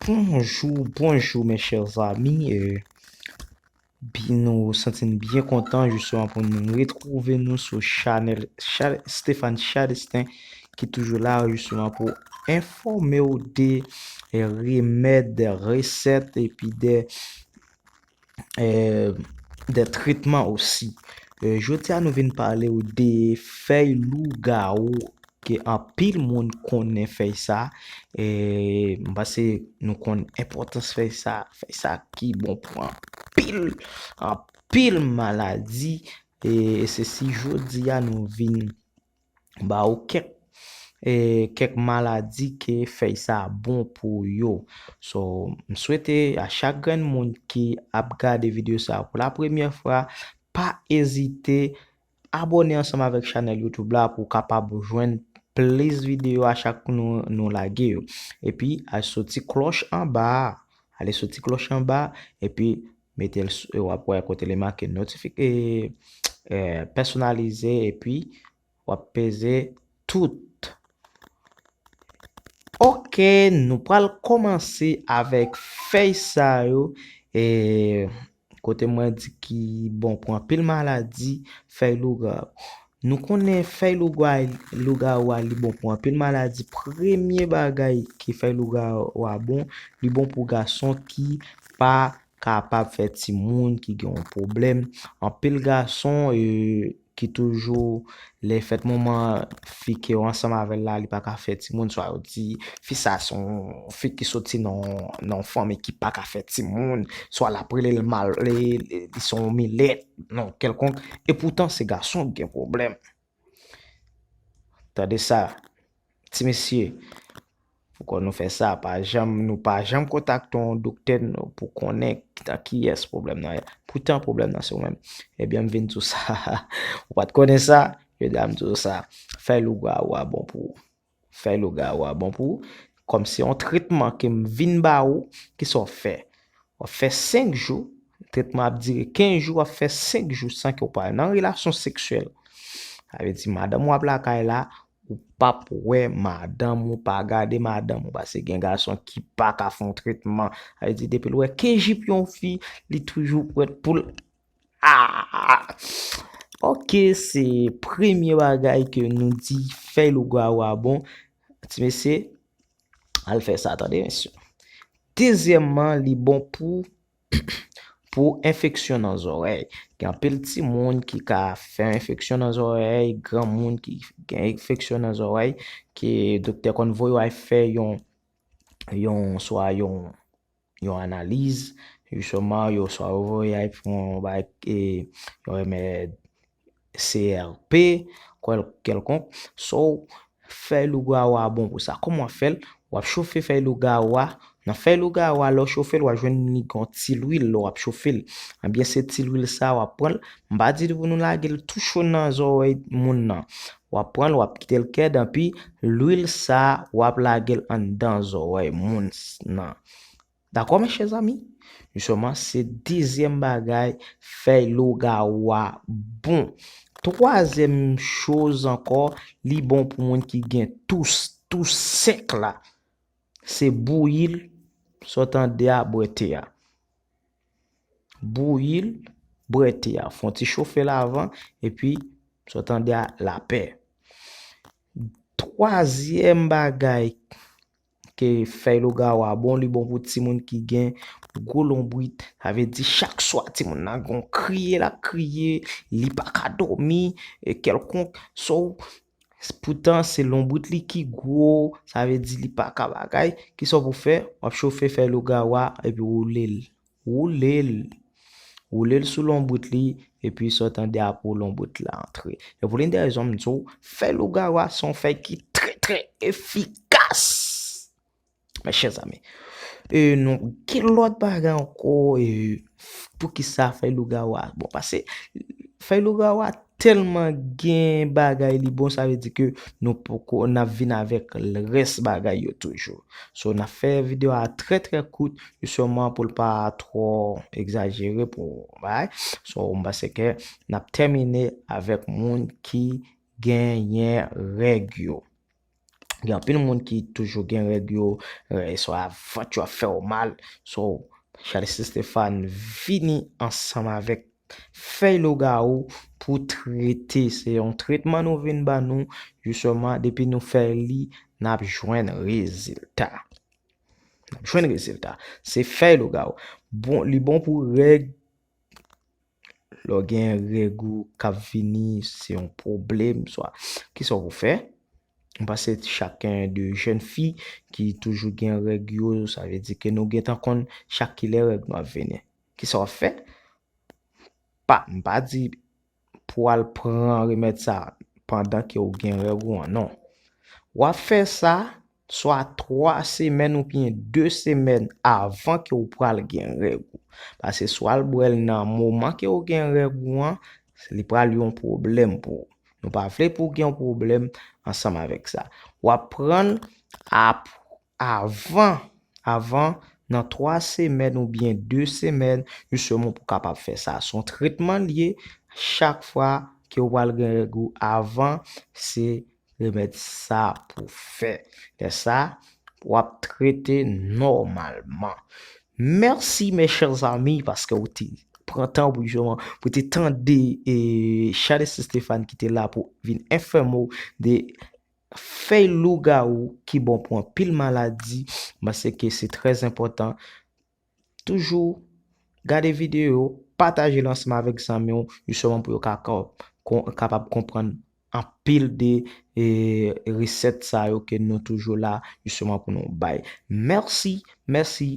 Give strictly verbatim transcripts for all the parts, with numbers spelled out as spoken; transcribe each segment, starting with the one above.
Bonjou, bonjou, mes chers amis. Euh, bi- nou santi n byen kontan, jisteman, pou nou retwouve nou sou chanèl Cha- Stéphane Chadestin, ki toujou la, jisteman, pou enfòme w de, eh, remèd, de resèt, epi de, eh, de tretman osi. Eh, jodi a, nou vin pale w de fèy lougawou, ke anpil moun konnen fèy sa. E m panse nou konn enpòtans fèy sa. Fèy sa ki bon pou anpil, anpil maladi. E, e se si jodi a nou vin ba ou kèk, e, kèk maladi ke fèy sa bon pou yo. So, m swete a chak grenn moun ki ap gade videyo sa pou la premyè fwa, pa ezite abòne ansanm avèk chanèl YouTube la pou w kapab jwenn plis videyo a chak nou, nou lage yo. Epi, al sou ti klòch anba a. Ale sou ti klòch anba, epi mete l sou, w ap wè kote li make notifik-, e, e, pèsonalize, epi w ap peze tout. Ok, nou pral kòmanse avèk fèy sa yo. E, kote mwen di ki bon pou anpil maladi, fèy lougawou. Nou konnen fèy lougawou a, li bon pou anpil maladi. Premye bagay ki fèy lougawou a bon, li bon pou gason ki pa kapab fè timoun, ki gen yon pwoblèm. Anpil gason, e, ki toujou, lè fèt moman, fi ke yo ansanm avè l la, li pa ka fè timoun, swa yo di fi sa se yon fi ki soti nan, nan yon fanmi ki pa ka fè timoun, swa l ap rele l mal, li, li, li se yon milèt, non, kèlkonk. E poutan, se gason ki gen pwoblèm. Tande sa, ti mesye, poukò nou fè sa? Pa janm, nou pa janm kontakte yon doktè nou pou konnen nan kiyès pwoblèm nan ye. Poutan, pwoblèm nan se ou menm. Ebyen, m vin di w sa. Ou pa t konnen sa? Jodi a, m di w sa. Fèy lougawou a bon pou ou. Fèy lougawou a bon pou ou. Kòm se yon tretman ke m vin ba ou, kisa w fè? W ap fè senk jou. Tretman ap dire kenz jou, w ap fè senk jou san ke w pa nan relasyon seksyèl. Sa vle di, madanm ou ap lakay la, ou p ap wè madanm ou, pa gade madanm ou, paske gen gason ki pa ka fè yon tretman. Sa vle di, depi l wè kenz jou yon fi, li toujou prèt pou l. Ah! Ok, se premye bagay ke nou di fèy lougawou a bon. Ti mesye, al fè sa, tande, mesye. Dezyèmman, li bon pou, pou enfeksyon nan zòrèy. Gen anpil timoun ki ka fè enfeksyon nan zòrèy, granmoun ki gen enfeksyon nan zòrèy, ke doktè konn voye w al fè yon, yon, swa yon, yon analiz, jisteman, yo swa yo voye al pran yon bagay, e, yon remèd C R P, kèl-, kèlkonk. So, fèy lougawou a bon pou sa. Kòman w ap fè l? W ap chofe fèy lougawou a. Nan fèy lougawou a, lè w chofe l, w ap jwenn li gen yon ti lwil lè w ap chofe l. Ebyen, se ti lwil sa, w ap pran l. M pa di pou nou lage l tou cho nan zòrèy moun nan. W ap pran l, w ap kite l kèd, epi lwil sa, w ap lage l anndan zòrèy moun s-, nan. Dakò, mes chers amis? Jisteman, se dezyèm bagay, fèy lougawou a bon. Twazyèm choz ankò, li bon pou moun ki gen tous, tous sèk la. Se bouyi l, sa w tande a, bwè te a. Bouyi l, bwè te a. Fè yon ti chofe l avan, epi, sa w tande a, lapè. Twazyèm bagay ke fèy lougawou a bon, li bon pou timoun ki gen gwo lonbrit. Sa vle di chak swa timoun nan gon kriye l ap kriye, li pa ka dòmi, e kèlkonk. So, poutan se lonbrit li ki gwo, sa vle di li pa ka bagay. Kisa w pou fè? W ap chofe fèy lougawou a epi woule l. Woule l. Woule l sou lonbrit li, epi sa w tande a pou lonbrit la antre. E pou lin de rezon, m di w, fèy lougawou a se yon fèy ki trè, trè efikas. Mes chers amis, e nou gen lòt bagay ankò, e poukisa fèy lougawou a bon? Paske fèy lougawou a tèlman gen bagay li bon, sa vle di ke nou poko, n ap vin avèk rès bagay yo toujou. So, n ap fè videyo a trè, trè kout, jisteman pou l pa twò egzajere pou bagay. So, m panse ke n ap tèmine avèk moun ki genyen règ yo. Gen anpil moun ki toujou gen règ yo, eh, swa vant yo ap fè yo mal. So, Charles Stephan vini ansanm avèk fèy lougawou pou trete. Se yon tretman nou vin ban nou, jisteman, depi nou fè li, n ap jwenn rezilta. N ap jwenn rezilta. Se fèy lougawou. Bon, li bon pou règ, lè w gen règ ou k ap vini, se yon pwoblèm, swa. Kisa w pou fè? M panse chak gen de jèn fi ki toujou gen règ yo, sa vle di ke nou gentan konn chak kilè règ nou ap vini. Kisa w ap fè? Pa, m pa di pou w al pran remèd sa pandan ke w gen règ ou an, non. W ap fè sa swa twa semèn oubyen de semèn avan ke w pral gen règ ou. Paske si w al bwè l nan moman ke w gen règ ou an, li pral yon pwoblèm pou ou. Nou pa vle pou w gen yon pwoblèm ansanm avèk sa. W ap pran l ap-, avan, avan, nan twa semèn oubyen de semèn, jisteman pou w kapab fè sa. Se yon tretman l ye, chak fwa ke w pral gen règ ou avan, se remèd sa pou w fè. Lè sa, w ap trete nòmalman. Mèsi, mes chers amis, paske w te pran tan pou jisteman, pou te tande, eh, Charles Stephan ki te la pou vin enfòme w de fèy lougawou ki bon pou anpil maladi. M panse ke se trè enpòtan. Toujou gade videyo, pataje l ansanm avèk zanmi w, jisteman pou yo ka, ka, kon-, kapab konprann anpil de, eh, resèt sa yo ke nou toujou la, jisteman pou nou bay. Mèsi, mèsi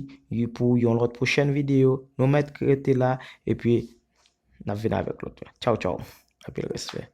pou yon lòt pwochèn videyo. Nou mèt rete la, epi n ap vin avèk lòt. Tchaw, tchaw. Anpil respè.